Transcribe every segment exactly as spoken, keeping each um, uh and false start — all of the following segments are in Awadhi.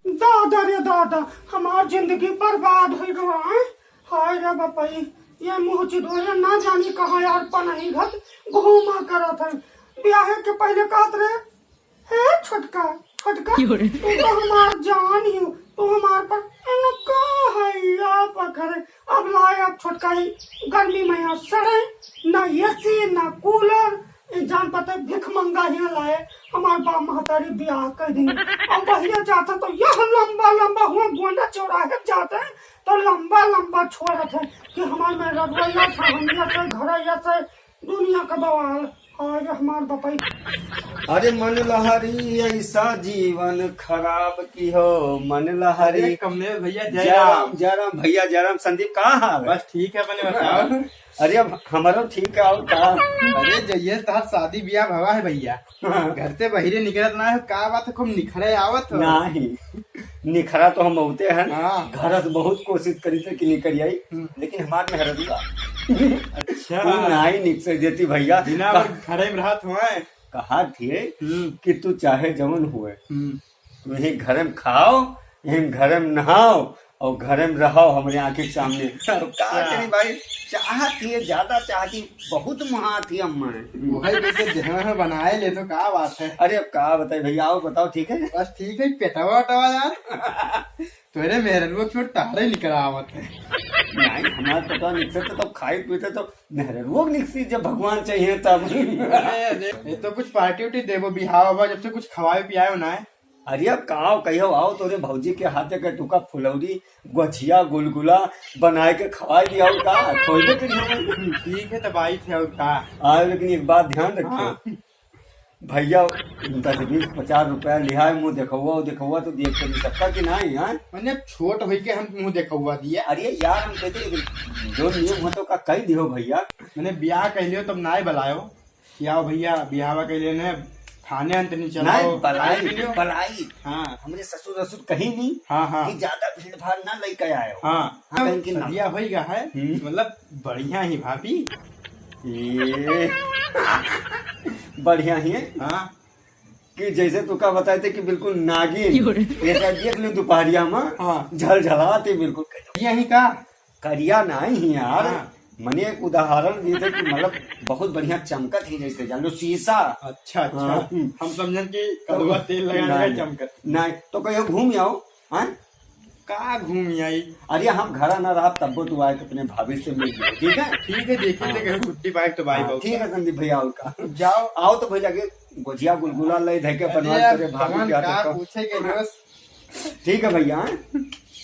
दादा रे दादा, हमार जिंदगी बर्बाद होइ गवा, हैं? हाय रे बपई, ये मुँह चिदोरे ना जानी कहाँ यार पनही घत घूमा करत है। ब्याहे के पहिले कहत रहे, "हे छोटका, छोटका, क्यों रे? तू तो हमार जान ही हो, तू हमार पर इनका हैया पकड़े।" अब लाए, अब छोटका ही गर्मी में यहाँ सड़े, ना एसी, ना कूलर, ए जान पता भिखमंगा हियाँ लाए, हमार बाप महतारी ब्याह कर दी। अब बहिरे जाता तो यह लंबा लंबा हुआ गोंडा चौराहे जाते हैं, तो लंबा लंबा छोड़त है कि हमार में रजवैया से, हमिया से, घरैया से, दुनिया का बवाल। हाय रे हमार बपई। अरे मन लहरी ऐसा जीवन खराब की हो, मन लहरी। अरे कमलेश भैया, जय जय राम। राम, जय राम भैया, जय राम। संदीप, का हाल है? बस ठीक है, अपने बताओ। अरे अब हमारो ठीक है, और का? अरे जइया तहार शादी ब्याह भवा है भैया, हाँ। घर से बहिरे निकलत ना है, का बात है, खूब निखरे आवत हो? नहीं, निखरा तो हम बहुते हैं। हाँ। घर से बहुत कोशिश करी थे कि निकल आई, हम्म। लेकिन हमार मेहररुआ अच्छा। वो नाई निकसे देती भैया। बिना का- अगर घरे में रहत हुए। कहा थिए हम्म। कि तू चाहे जवन हुए, हम्म। तू यही घरे में खाओ, यही घरे में नहाओ और घरे में रहो हमरे आँखी के सामने। तो का अच्छा। करी भाई, चाहत ही है, ज्यादा चाहत ही, बहुत मुहात ही अम्मा है। वही बेटे जहाँ है बनाए ले तो का बात है। अरे अब का बताई भैया, आओ बताओ, ठीक है? बस ठीक है, पेटवा वेटवा यार। तोरे मेहररुआ छोड़ तारे निकल आवत है। नहीं, हमारे पेटवा निकसे तो तब खाई पीते तो मेहररुआ निकसी जब भगवान चाहिए तब। अरे, अरे, ये तो कुछ पार्टी उर्टी देबो बिहाव बा, जब से कुछ खवाए पियाए हो ना है। अरे अब का आओ, कहियो आओ तोरे भौजी के हाथे के टुका फुलौरी, गोझिया, गुलगुला बनाए के खवाए दिया, और का खोइबे करी हम। ठीक है, तब आई थे, और का। आओ, लेकिन एक बात ध्यान रखियो। हाँ। भैया, दस, बीस, पचास रुपया लिहा है, मुँह देखौआ, वो देखौआ तो देख के सकता कि नहीं, हाँ? मने छोट होई के हम मुँह देखौआ दिया। अरे यार, हम कहते हैं, जो नियम हो तो का कही दियो भैया। मने ब्याह कह लियो, तब नाय बुलायो। कि आओ भैया, बिहावा के लेने थाने अंत नहीं चलाओ, नहीं, बलाई, खाई पियो। बलाई। हाँ। हमरे ससुर वसुर कहीं नहीं हाँ, हाँ। कि ज्यादा भीड़ भाड़ ना लेके आयो। हाँ। हाँ, कहीं कि ना। सदिया होई गया है, हम्म। मतलब बढ़िया ही भाभी। ये बढ़िया ही है। हाँ। कि जैसे तू का बताए थे कि बिल्कुल नागिन। क्यों रे? ये शायद देख लो दोपहरिया में, हाँ। झलझलाते बिल्कुल। यही का? करिया नहीं ही यार, हाँ। मने एक उदाहरण दिए थे कि मतलब बहुत बढ़िया चमकत ही जैसे जान लो शीशा। अच्छा, अच्छा। हाँ। हम समझन कि कड़वा तेल लगाने का नहीं, चमकत। नहीं, तो कहियो घूम आओ, हाँ? का घूम आई? अरे हम घरा ना रहा तब्बो तू आए के अपने भाभी से मिल जाओ, ठीक है? ठीक है, देखिए हाँ। थे कहीं छुट्टी पाए तो भाई हाँ, बहुत ठीक है संदीप भैया, और का? जाओ। आओ तो भैया के गोझिया गुलगुला ले धके अरे बनवा यार, करे भाभी भगवान के हाथ का का। पूछे के दोस्त। ठीक है भैया, हाँ?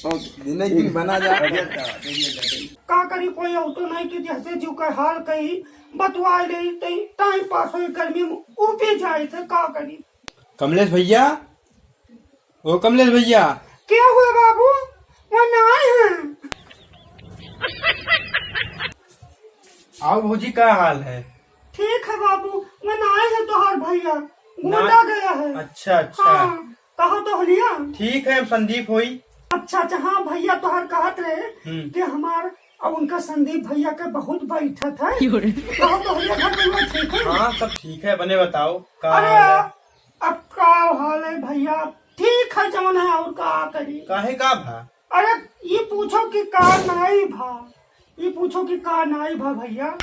ओके। दिन एक दिन बना जा। बढ़िया था, बढ़िया था। का करी, कोई ऑटो नहीं कि जैसे जीव का हाल कही, बतवा ले, तई टाइम पास होई, गर्मी में ऊबी जाए थे, का करी? कमलेश भैया, ओ कमलेश भैया। क्या हुआ बाबू? वहाँ ना आए हैं। आओ भौजी, का हाल है? ठीक है बाबू, वहाँ ना आए हैं तोहार भैया, गोंडा ना- गया है। अच्छा, अच्छा। हाँ, कहा तो हलिया। ठीक है, हम संदीप होई। अच्छा, अच्छा, हाँ, भैया तोहार कहत रहे हम्म। कि हमार, अब उनका संदीप भैया के बहुत बैठत है। क्यों रे? कहा तो हलिया घर में ठीक है? हाँ, सब ठीक है, अपने बताओ, का अरे, हाल है? अब का हाल है भैया? ठीक है जवन है, और का करी? काहे का भा? अरे, ये पूछो कि का नाई भा, ये पूछो कि का नाई भा भैया।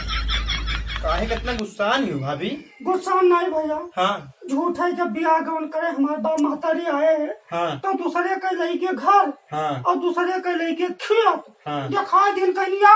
काहे कितना गुस्सा नहीं हो भाभी? गुस्सा नाई भैया। हाँ। झूठ है, जब ब्याह गवन करे हमारे बाप महतारी आए हैं, हाँ। तो दूसरे के लेके घर हाँ। और दूसरे के लेके खेत हाँ। दिखा दिन कहीं, या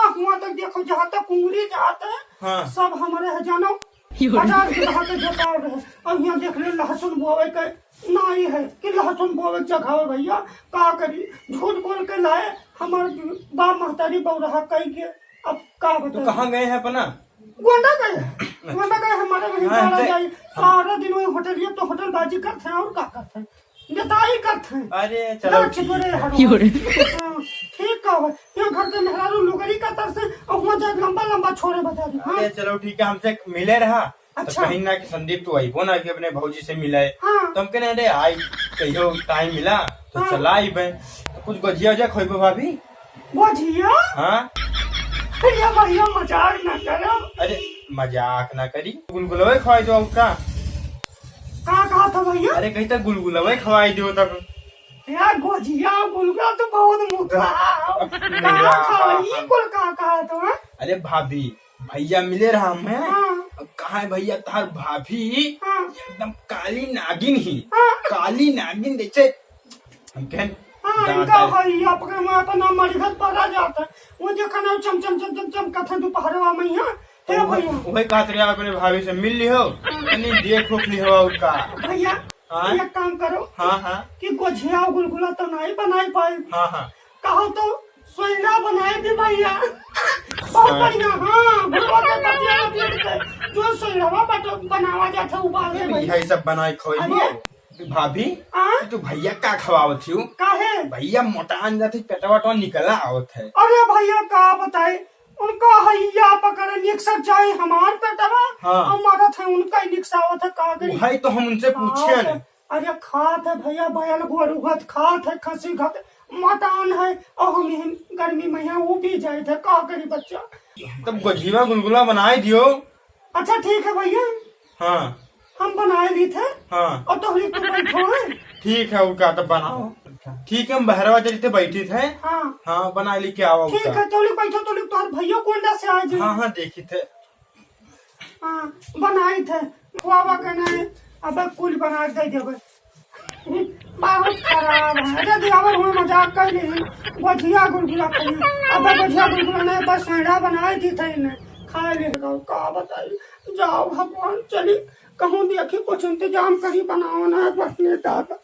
हुआ तक देखो, जहाँ तक उंगली जाते हाँ। सब हमारे है जानो। पचास बीघा के जोताव रहे, अब यहाँ देख ले लहसुन बोवे के नाई है कि लहसुन बोवे के जगह है भैया, का करी? झूठ बोल के लाए, हमार बाप महतारी बौरहा कई के, अब का तो बताई? कहाँ गए हैं अपना? गोंडा गए हैं, गोंडा गए हैं, हमारे वहीं हाँ, बारह ते- जाई, सारा दिन वही होटल, ये तो होटल बाजी करते हैं और का करते हैं? नेताई करत हैं। अरे, चलो, ना ठीक छिपरे है। हरवा। क्यों रे? हाँ, ठीक का हो। ये घर के मेहरारू लुगरी का तरस है, और वहाँ जाके लंबा लंबा छोरे बजा दे। हाँ। अरे, चलो, ठीक है, हमसे मिले रहा। तो अच्छा। कहीं ना कि संदीप तो अइबो ना कि अपने भौजी से मिले। हाँ। तो हम कहने, "अरे, आई, कहियो टाइम मिला, तो हाँ। चला आइबे।" तो कुछ गोझिया ओझिया खोइबो भाभी? गोझिया? हाँ। अरे भैया, मजाक ना करो। अरे, मजाक ना करी, गुलगुलवे खवाई दो का? का कहा था भैया? अरे, कहीं तक गुलगुलवे खवाई दो तब। यार, गोजिया गुलगुला तो बहुत मुखरा। अब का मेरा खवाई, हाँ। कुल का कहा था, हाँ? अरे भाभी, भैया मिले रहा हमें। हाँ। अब कहाँ है भैया, तार भाभी हाँ। एकदम काली नागिन ही। हाँ। काली नागिन जैसे हम कहन हाँ, दादा इनका है। है, ये अपने में अपना मरघट पड़ा जाता है। वो देखा ना, चम, चम, चम, चम, चम, कथा दोपहरवा में यहाँ। तो है वो, भैया। वही कहत रहे, अपने भाभी से मिल लिहो, तनी देख उख लिहो और का। भैया, हाँ? एक काम करो हाँ, हाँ। कि गोझिया और गुलगुला तो नहीं बनाई पाए। हाँ, हाँ। कहो तो सोइना बनाए दे भैया। बहुत हाँ। बढ़िया, हाँ, गुलगुला के बतिया बतिया के जो सोइनवा बट-, बनावा जाता है, उबाल दे अरे, भैया। यही सब बनाए खवाई अरे, हो। भाभी, आ? तू भैया का खवावत हियो? काहे? भैया मोटान जात ही, पेटवा वेटवा निकला आवत है। अरे भैया का बताई, उनका हैया पकड़े निकसा जाए हमार पेटवा, हाँ। और मरत है उनका ही निकसा आवत है, का करी? वही तो हम उनसे पूछे हाँ, न। अरे खात है भैया, बैल गोरू हत खात है, खसी खात है, मोटान है, और हम यही गर्मी में यहाँ वो भी जाए थे, का करी बच्चा? तब गोझिया गुलगुला बनाए दियो। अच्छा ठीक है भैया। हाँ। हम बनाए ली थे। हाँ। और तोहरी तू बैठो है। ठीक है, उनका तो बनाओ। ठीक है, हम बहरवा चली थे, बैठी थे। हाँ। हाँ, बना ली, क्या हुआ ठीक उनका? है, तोहरी बैठो, तोहरी तोहर भैया कोंडा से आए जी। हाँ, हाँ, देखी थे। हाँ, बनाई थे। खुआवा के नहीं, अब कुल बना के दे देबे। बहुत खराब है। अरे दियावर हुए मजाक कर ली, गोझिया गुलगुला खाई। अब गोझिया गुलगुला नहीं, बस सोइना बनाए दी थे इन्हें। खा ले, का बताई। जाओ भगवान, चली कहूँ देखी, कुछ इंतजाम करी, बनाओ ना, बस लेटा था।